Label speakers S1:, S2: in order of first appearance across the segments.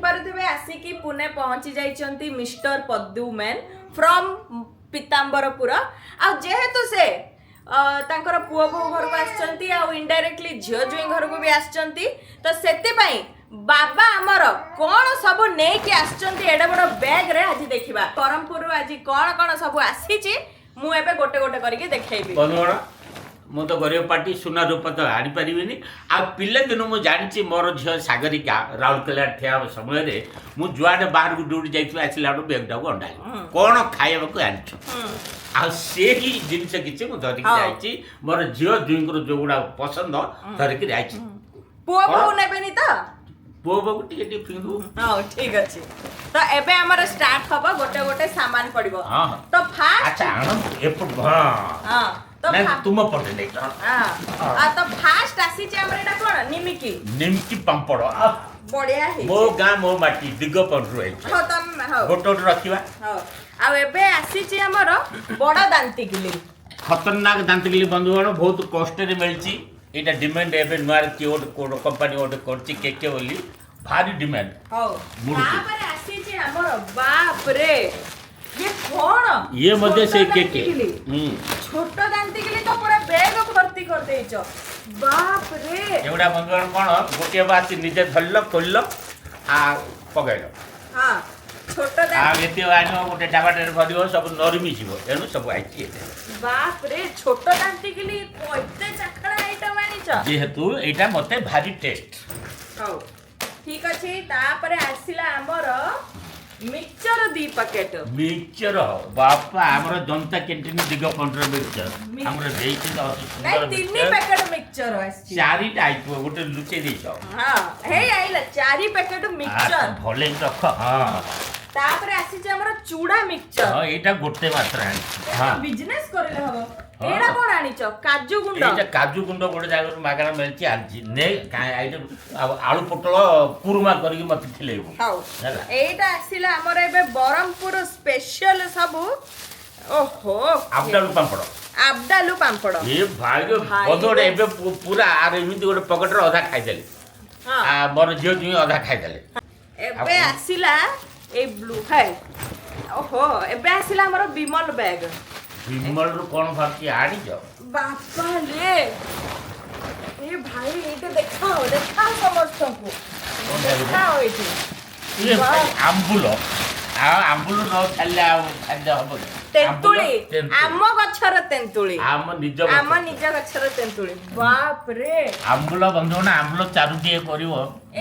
S1: ଦେଖିପାରୁଥିବେ, ଆସିକି ପୁନେ ପହଞ୍ଚି ଯାଇଛନ୍ତି ମିଷ୍ଟର ପଦ୍ୟୁମେନ୍ ଫ୍ରମ୍ ପିତାମ୍ବରପୁର। ଆଉ ଯେହେତୁ ସେ ତାଙ୍କର ପୁଅ ବୋହୂ ଘରକୁ ଆସିଛନ୍ତି ଆଉ ଇନଡାଇରେକ୍ଟଲି ଝିଅ ଜୋଇଁ ଘରକୁ ବି ଆସିଛନ୍ତି, ତ ସେଥିପାଇଁ ବାବା ଆମର କ'ଣ ସବୁ ନେଇକି ଆସିଛନ୍ତି ଏଡ଼େ ବଡ଼ ବ୍ୟାଗରେ, ଆଜି ଦେଖିବା। ବ୍ରହ୍ମପୁରରୁ ଆଜି କ'ଣ କ'ଣ ସବୁ ଆସିଛି, ମୁଁ ଏବେ ଗୋଟେ ଗୋଟେ କରିକି ଦେଖେଇବି।
S2: ବନ୍ଧୁଗଣ, ମୁଁ ତ ଗରିବ ପାର୍ଟି, ସୁନା ରୂପା ତ ଆଣିପାରିବିନି। ଆଉ ପିଲାଦିନୁ ମୁଁ ଜାଣିଛି, ମୋର ଝିଅ ସାଗରିକା ରାଉରକେଲା ଠିଆ ହେବା ସମୟରେ ମୁଁ ଯୁଆଡ଼େ ବାହାରକୁ ଡ୍ୟୁଟି ଯାଇଥିବି, ଆସିଲା ବେଳକୁ ବ୍ୟାଗଟାକୁ ଅଣ୍ଡାଏ, କ'ଣ ଖାଇବାକୁ ଆଣିଛୁ? ଆଉ ସେଇ ଜିନିଷ କିଛି ମୁଁ ଧରିକି ଯାଇଛି। ମୋର ଝିଅ ଜୋଇଁଙ୍କର ଯୋଉଗୁଡ଼ା ପସନ୍ଦ, ଧରିକି ଯାଇଛି।
S1: ପୁଅ ବୋହୂ ନେବେନି ତ?
S2: ପୁଅ ବୋହୂ ଟିକେ ଟିକେ ଫିଙ୍ଗୁ।
S1: ହଉ, ଠିକ ଅଛି। ତ ଏବେ ଆମର ଷ୍ଟାର୍ଟ ହବ, ଗୋଟେ ଗୋଟେ ସାମାନ ପଡିବ।
S2: ହଁ ହଁ
S1: ତ ଫାଷ୍ଟ
S2: ଆଚ୍ଛା, ଆଣନ୍ତୁ ଏପଟ। ହଁ।
S1: ହଁ, ତ
S2: ନାଇଁ, ତୁମ ପଟେ ନେଇ।
S1: ହଁ, ଆଉ ତ ଫାଷ୍ଟ ଆସିଛି ଆମର, ଏଇଟା କଣ? ନିମିକି।
S2: ନିମକି ପାମ୍ପଡ଼।
S1: ବଢିଆ
S2: ମୋ
S1: ହେଇଛି।
S2: ଗାଁ ମୋ ମାଟି ଦିଗପହଣ୍ଡିରୁ ହେଇଛି।
S1: ହଉ, ତମେ ହଉ।
S2: ଗୋଟେ ଗୋଟେ ରଖିବା।
S1: ହଉ, ଆଉ ଏବେ ଆସିଛି ଆମର ବଡ ଦାନ୍ତିକିଲି।
S2: ଖତରନାକ ଦାନ୍ତକିଲି ବନ୍ଧୁଗଣ, ବହୁତ କଷ୍ଟରେ ମିଳିଛି। ଏଇଟା ଡିମାଣ୍ଡ। ଏବେ ନୂଆ କିଏ ଗୋଟେ କୋଡ଼ କମ୍ପାନୀ ଗୋଟେ କରିଛି କେକେ ବୋଲି, ଭାରି ଡିମାଣ୍ଡ।
S1: ହଉ।
S2: ମୁଡ଼ୁକି।
S1: ତାପରେ ଆସିଛି ଆମର, ବାପରେ, ଇଏ କଣ?
S2: ଇଏ ମଧ୍ୟ
S1: ଛୋଟ
S2: ସେଇ କେକେ।
S1: ଦାନ୍ତିକିଲି। ଛୋଟ ଦାନ୍ତିକିଲି ତ ପୁରା ବ୍ୟାଗ ଭର୍ତ୍ତି କରିଦେଇଛ, ବାପରେ।
S2: ଏଗୁଡ଼ା ବନ୍ଧୁଗଣ କ'ଣ, ଗୋଟିଏ ବାସି ନିଜେ ଧରିଲ, ଖୋଲିଲ ଆଉ ପକେଇଲ।
S1: ହଁ, ଛୋଟ
S2: ଆଉ
S1: ଦାନ୍ତି
S2: ଏତେ ଆଣିବ, ଗୋଟେ ଡାବାଟାରେ ଭରିବ, ସବୁ ନରମି ଯିବ। ଏଣୁ ସବୁ ଆଇଛି ଏତେ।
S1: ବାପରେ, ଛୋଟ ଦାନ୍ତିକିଲି, ଏତେ ଚାଖଣା ଆଇଟମ ଆଣିଛ।
S2: ଯେହେତୁ ଏଇଟା ମତେ ଭାରି ଟେଷ୍ଟ।
S1: ହଉ, ଠିକ ଅଛି। ତାପରେ ଆସିଲା ଆମର ମିକ୍ସଚର ଦି ପ୍ୟାକେଟ।
S2: ମିକ୍ସଚର, ବାପା, ଆମର ଜନତା କ୍ୟାଣ୍ଟିନ୍ ଦିଗପହଣ୍ଡିର ମିକ୍ସଚର ଆମର ଦେଇଛନ୍ତି, ଅତି
S1: ନାଇଁ,
S2: ସୁନ୍ଦର
S1: ତିନି
S2: ମିକ୍ସଚର।
S1: ପ୍ୟାକେଟ ମିକ୍ସଚର ଆସିଛି।
S2: ଚାରିଟା ଆଇଥିବ, ଗୋଟେ ଲୁଚେଇ ଦେଇଛ।
S1: ହଁ, ହେଇ ଆଇଲା, ଚାରି ପ୍ୟାକେଟ ମିକ୍ସଚର।
S2: ଭଲ ରଖ, ହଁ।
S1: ତାପରେ ଆସିଛି ଆମର ଚୁଡା ମିକ୍ସଚର।
S2: ହଁ, ଏଇଟା ଗୋଟେ ମାତ୍ର ଆଣିଛି, ହଁ।
S1: ବିଜନେସ କରିଲେ ହବ। ଏଇଟା କଣ ଆଣିଛ? କାଜୁ ଗୁଣ୍ଡ।
S2: ଏଇଟା କାଜୁ ଗୁଣ୍ଡ, ଗୋଟେ ଜାଗାରୁ ମାଗଣା ମିଳିଛି, ଆଣିଛି। ନେ ଏଇଟା ଆଉ ଆଳୁ ପୋଟଳ କୁରୁମା କରିକି ମତେ ଖିଲେଇବୁ।
S1: ହଉ।
S2: ହେଲା।
S1: ଏଇଟା ଆସିଲା ଆମର ଏବେ ବ୍ରହ୍ମପୁର ସ୍ପେଶାଲ ସବୁ। ଓହୋ।
S2: ଆବଡାଲୁ ପାମ୍ପଡ଼।
S1: ଆବଡାଲୁ ପାମ୍ପଡ଼।
S2: ଏ ଭାଇ,
S1: ଭାଇ
S2: ବନ୍ଧୁ ଗୋଟେ
S1: ରେ।
S2: ଏବେ ପୁରା ଆର ଏମିତି ଗୋଟେ ପକେଟରେ ଅଧା ଖାଇଦେଲେ। ଆ ମୋର ଝିଅ ଜୁଇଁ ଅଧା ଖାଇଦେଲେ।
S1: ଏବେ ଆସିଲା ଏଇ ବ୍ଲୁ ହାଇ, ଓହୋ, ଏବେ ଆସିଲା ଆମର ବିମଲ ବ୍ୟାଗ।
S2: ବିମଲରୁ କ'ଣ ଭାବୁଛି ଆଣିଛ?
S1: ବାପା ରେ, ଏ ଭାଇ, ଏଇଟା ଦେଖାଅ, ଦେଖାଅ ସମସ୍ତଙ୍କୁ। ଦେଖାଅ ଏଇଠି।
S2: ଇଏ ଭାଇ, ଆମ୍ବୁଲ। ଆଉ ଆମ୍ବୁଲ ନ ଛାଡ଼ିଲେ ଆଉ ଖାଦ୍ୟ ହବ କି?
S1: ତେନ୍ତୁଳି।
S2: ଆମ୍ବୁଲ, ତେନ୍ତୁଳି।
S1: ଆମ ଗଛର ତେନ୍ତୁଳି।
S2: ଆମ ନିଜ
S1: ଆମ
S2: ଗଛ।
S1: ନିଜ ଗଛର ତେନ୍ତୁଳି, ବାପରେ।
S2: ଆମ୍ବୁଲ ବନ୍ଧୁଗଣ, ଆମ୍ବୁଲ ଚାରୁ ଟିକେ କରିବ।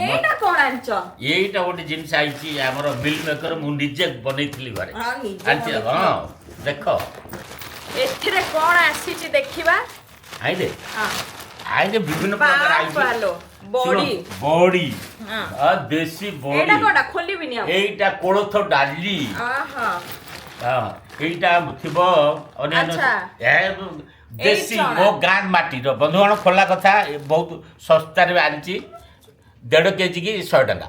S1: ଏଇଟା କଣ ଆଣିଛ?
S2: ଏଇଟା ଗୋଟେ ଜିନିଷ ଆଇଛି ଆମର ମିଲ୍ ମେକର, ମୁଁ ନିଜେ ବନେଇଥିଲି ଘରେ।
S1: ହଁ, ନିଜେ
S2: ଆଣିଛି।
S1: ବନେଇଥିଲ।
S2: ହଁ, ଦେଖ।
S1: ଏଥିରେ କଣ ଆସିଛି ଦେଖିବା।
S2: ଆଇଲେ। ଆଇଲେ, ବିଭିନ୍ନ ପ୍ରକାର ଆଇଛି।
S1: ବାପାଲୋ, ବଡି।
S2: ଶୁଣ, ବଡି। ହଁ, ଦେଶୀ ବଡି।
S1: ଏଇଟା କଣଟା? ଖୋଲିବିନି ଆଉ।
S2: ଏଇଟା କୋଳଥ ଡାଲି। ହଁ, ଏଇଟା ଥିବ ଅନ୍ୟାନ୍ୟ। ଏ ଦେଶୀ
S1: ଏଇ ଚଣା।
S2: ମୋ ଗାଁ ମାଟିର ବନ୍ଧୁଗଣ, ଖୋଲା କଥା, ଏ ବହୁତ ଶସ୍ତାରେ ବି ଆଣିଛି, 1.5 କେଜି କି 100 ଟଙ୍କା।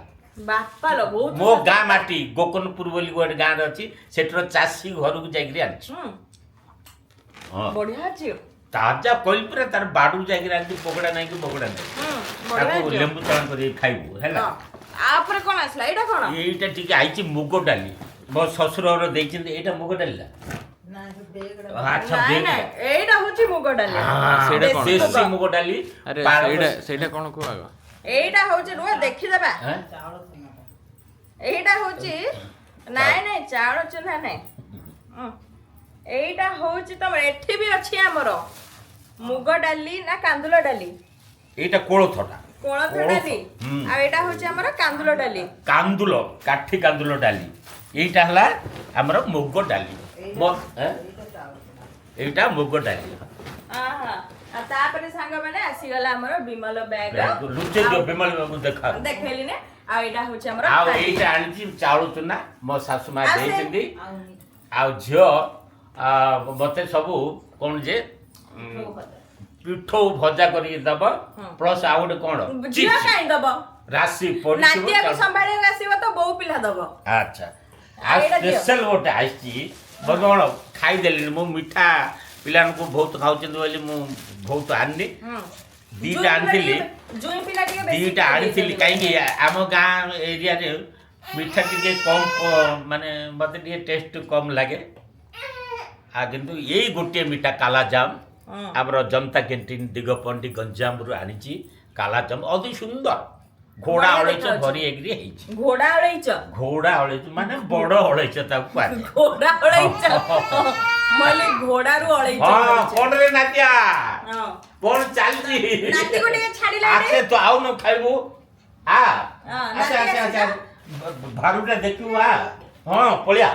S1: ବାପାଲୋ, ବହୁତ
S2: ମୋ ଗାଁ ମାଟି, ଗୋକର୍ଣ୍ଣପୁର ବୋଲି ଗୋଟେ ଗାଁରେ ଅଛି, ସେଠିର ଚାଷୀ ଘରକୁ ଯାଇକିରି ଆଣିଛି। ହଁ।
S1: ବଢିଆ ଅଛି।
S2: ତାଜା କହିଲି ପୁରା, ତାର ବାଡୁ ଯାଇକିରି ଆଣିଛି, ପକୋଡ଼ା ନାହିଁ କି ପକୋଡ଼ା ନାହିଁ।
S1: ବଢିଆ
S2: ତାକୁ
S1: ଅଛି।
S2: ଲେମ୍ବୁ ଚଣା କରିକି ଖାଇବୁ, ହେଲା।
S1: ହଁ। ଆପରେ କଣ ଆସିଲା? ଏଇଟା କଣ?
S2: ଏଇଟା ଟିକେ ଆଇଛି ମୁଗ ଡାଲି, ମୋ ଶ୍ୱଶୁର ଘର ଦେଇଛନ୍ତି। ଏଇଟା ମୁଗ ଡାଲି ନା? ଆଚ୍ଛା।
S1: ନାଇଁ।
S2: ବେଗ।
S1: ନାଇଁ, ଏଇଟା ହଉଛି ମୁଗ ଡାଲି।
S3: ସେଇଟା କଣ?
S2: ଦେଶୀ ମୁଗ ଡାଲି।
S3: ଆରେ,
S2: ପାଳଙ୍ଗ।
S3: ସେଇଟା କଣ କୁହ ଆଗ।
S1: ଏଇଟା ହଉଛି, ରୁହ, ଦେଖିଦେବା।
S2: ହେଁ?
S1: ଏଇଟା ହଉଛି, ନାଇଁ ନାଇଁ, ଚାଉଳ ଚୁନା ନାଇଁ। ଏଇଟା ହଉଛି ତମର, ଏଠି ବି ଅଛି ଆମର ମୁଗ ଡାଲି ନା କାନ୍ଦୁଲ ଡାଲି?
S2: ଏଇଟା କୋଳଥଟା।
S1: କୋଳଥ
S2: କୋଳଥ।
S1: ଡାଲି। ଆଉ ଏଇଟା ହଉଛି ଆମର କାନ୍ଦୁଲ ଡାଲି।
S2: କାନ୍ଦୁଲ, କାଠି କାନ୍ଦୁଲ ଡାଲି। ଏଇଟା ହେଲା ଆମର ମୁଗ ଡାଲି। ହେଁ? ଏଇଟା ମୁଗ ଡାଲି।
S1: ଆହା। ଆଉ ତାପରେ ସାଙ୍ଗମାନେ, ଆସିଗଲା ଆମର ବିମଲ ବ୍ୟାଗ।
S2: ଲୁଚେଇ ଦିଅ, ବିମଲ ବାବୁ ଦେଖା।
S1: ଦେଖେଇଲି ନା। ଆଉ ଏଇଟା ହଉଛି ଆମର
S2: ଆଉ
S1: ଥାଳି।
S2: ଏଇଟା ଆଣିଛି ଚାଉଳ ଚୁନା, ମୋ ଶାଶୁ ମା
S1: ଆଉ
S2: ଦେଇଛନ୍ତି। ଆଉ ଝିଅ ମତେ ସବୁ କଣ ଯେ ପିଠଉ ଭଜା କରିକି ଦବ, ପ୍ଲସ୍ ଆଉ ଗୋଟେ କଣ
S1: ଝିଅ
S2: ଚିପ୍ସ।
S1: କାଇଁ ଦବ?
S2: ରାଶି ପଡିଥିବ।
S1: ନାତିଆକୁ ସମ୍ଭାଳିବାକୁ ଆସିବ ତ ବୋଉ ପିଲା ଦବ।
S2: ଆଚ୍ଛା, ଆଉ
S1: ଏଇଟା ଦିଅ।
S2: ସ୍ପେଶାଲ ଗୋଟେ ଆସିଛି ବନ୍ଧୁଗଣ, ଖାଇଦେଲିଣି ମୁଁ। ମିଠା ପିଲାମାନଙ୍କୁ ବହୁତ ଖାଉଛନ୍ତି ବୋଲି ମୁଁ ବହୁତ ଆଣିନି। ଦିଟା
S1: ଜୁଇଁ ପିଲା
S2: ଆଣିଥିଲି।
S1: ଜୁଇଁ ପିଲା ଟିକେ ବେଶୀ
S2: ଦିଟା
S1: ଖାଇ
S2: ଆଣିଥିଲି।
S1: ଦେଇଛନ୍ତି।
S2: କାହିଁକି, ଆମ ଗାଁ ଏରିଆରେ ମିଠା ଟିକେ କମ୍, ମାନେ ମୋତେ ଟିକେ ଟେଷ୍ଟ କମ୍ ଲାଗେ। ଆଉ କିନ୍ତୁ ଏଇ ଗୋଟିଏ ମିଠା କାଲାଜାମ, ଆମର ଜନତା କ୍ୟାଣ୍ଟିନ୍, ଦିଗପହଣ୍ଡି, ଗଞ୍ଜାମରୁ ଆଣିଛି କାଲାଜାମ। ଅତି ସୁନ୍ଦର ଘୋଡ଼ା
S1: ବଢିଆ
S2: ଅଳେଇଚ
S1: ଦେଖାଯାଉଛି।
S2: ଭରି ହେଇକିରି ହେଇଛି।
S1: ଘୋଡ଼ା ଅଳେଇଚ?
S2: ଘୋଡ଼ା ଅଳେଇଚ ମାନେ ବଡ଼ ଅଳେଇଚ ତାକୁ କୁହାଯାଏ।
S1: ଘୋଡ଼ା ଅଳେଇଚ, ମୁଁ କହିଲି ଘୋଡ଼ାରୁ ଅଳେଇଚ କରିଛ।
S2: କଣ ରେ ନାତିଆ?
S1: ହଁ।
S2: କଣ ଚାଲିଛି?
S1: ନାତିକୁ ଟିକେ ଛାଡ଼ିଲେ।
S2: ଆସେ, ତୁ ଆଉନୁ ଖାଇବୁ, ଆ।
S1: ହଁ,
S2: ଆସେ।
S1: ନାତି।
S2: ଆସେ, ଆସେ।
S1: ଆସିଲା।
S2: ଭାରୁଟା ଦେଖିବୁ, ଆ। ହଁ, ପଳିଆ।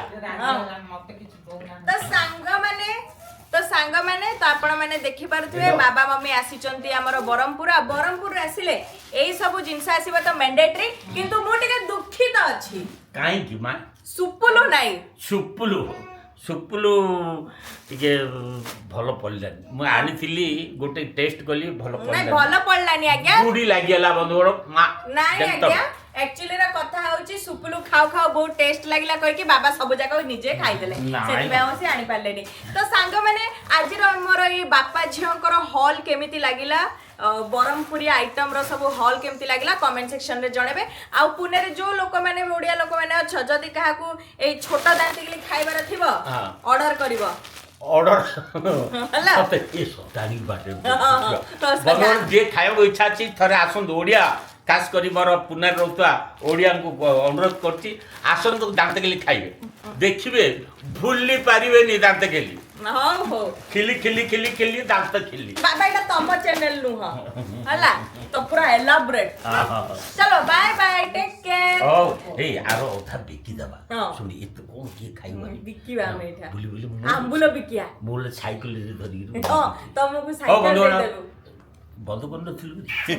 S1: ତ ସାଙ୍ଗମାନେ, ତ ଆପଣମାନେ ଦେଖିପାରୁଥିବେ, ବାବା ମମି ଆସିଛନ୍ତି ଆମର ବ୍ରହ୍ମପୁର। ଆଉ ବ୍ରହ୍ମପୁରରେ ଆସିଲେ ଏଇ ସବୁ ଜିନିଷ ଆସିବ ତ ମ୍ୟାଣ୍ଡେଟରୀ। କିନ୍ତୁ ମୁଁ ଟିକେ ଦୁଃଖିତ ଅଛି।
S2: କାହିଁକି ମା?
S1: ସୁପୁଲୁ ନାହିଁ।
S2: ସୁପୁଲୁ, ସୁପୁଲୁ ଟିକେ ଭଲ ପଡ଼ିଲାନି। ମୁଁ ଆଣିଥିଲି ଗୋଟେ, ଟେଷ୍ଟ କଲି, ଭଲ
S1: ନାଇଁ,
S2: ପଡ଼ିଲାନି।
S1: ଭଲ ପଡ଼ିଲାନି ଆଜ୍ଞା।
S2: ଗୁଡ଼ି ଲାଗିଗଲା ବନ୍ଧୁଗଣ ମା।
S1: ନାଇଁ।
S2: ଦେଖ ତ।
S1: ଆଜ୍ଞା, ଆକ୍ଚୁଆଲି ର କଥା ହଉଛି, ସୁପୁଲୁ ଖାଉ ଖାଉ ବହୁତ ଟେଷ୍ଟ ଲାଗିଲା କହିକି ବାବା ସବୁ ଯାକ ନିଜେ ଖାଇଦେଲେ।
S2: ନାଇଁ।
S1: ସେଥିପାଇଁ ଆଉ ସେ ଆଣିପାରିଲେନି। ତ ସାଙ୍ଗମାନେ, ଆଜିର ଆମର ଏଇ ବାପା ଝିଅଙ୍କର ହଲ୍ କେମିତି ଲାଗିଲା, ବ୍ରହ୍ମପୁରିଆ ଆଇଟମର ସବୁ ହଲ୍ କେମିତି ଲାଗିଲା, କମେଣ୍ଟ ସେକ୍ସନରେ ଜଣେଇବେ। ଆଉ ପୁନେରେ ଯୋଉ ଲୋକମାନେ ବି ଓଡ଼ିଆ ଲୋକମାନେ ଅଛ, ଯଦି କାହାକୁ ଏଇ ଛୋଟ ଦାନ୍ତିକିଲି ଖାଇବାର ଥିବ, ଅର୍ଡର କରିବ।
S2: ଅର୍ଡର।
S1: ହେଲା।
S2: ସତେ ଏ ସଦାଣି ବାଟରେ।
S1: ହଁ, ତ
S2: ବନ୍ଧୁଗଣ, ଯିଏ ଖାଇବାକୁ ଇଚ୍ଛା ଅଛି ଥରେ ଆସନ୍ତୁ। ଓଡ଼ିଆ, ଖାସ କରି ମୋର ପୁନେରେ ରହୁଥିବା ଓଡ଼ିଆଙ୍କୁ ଅନୁରୋଧ କରୁଛି, ଆସନ୍ତୁ, ଦାନ୍ତକିଲି ଖାଇବେ, ଦେଖିବେ ଭୁଲି ପାରିବେନି ଦାନ୍ତକିଲି।
S1: ହଉ ହଉ।
S2: ଖିଲି ଖିଲି ଖିଲି ଖିଲି ଦାନ୍ତ ଖିଲି।
S1: ବାବା, ଏଇଟା ତମ ଚ୍ୟାନେଲ ନୁହଁ, ହେଲା ତ ପୁରା ଏଲାବୋରେଟ। ଚଲୋ, ବାଏ ବାଏ, ଟେକ୍ କେୟାର।
S2: ହଉ, ଏଇ ଆର ଅଧା ବିକିଦେବା।
S1: ହଁ।
S2: ଶୁଣି, ଏତେ କଣ କିଏ ଖାଇବନି?
S1: ବିକିବା ଆମେ ଏଇଟା।
S2: ବୁଲି ବୁଲି ମୁଁ
S1: ଆମ୍ବୁଲ ବିକିବା।
S2: ମୁଁ ଗୋଟେ ସାଇକେଲରେ ଧରିକିରି।
S1: ହଁ, ତମକୁ
S2: ହଉ
S1: ସାଇକେଲ
S2: ବନ୍ଧୁଗଣ,
S1: ଦେଇଦେବୁ।
S2: ବନ୍ଦ କରିନଥିଲୁ କି?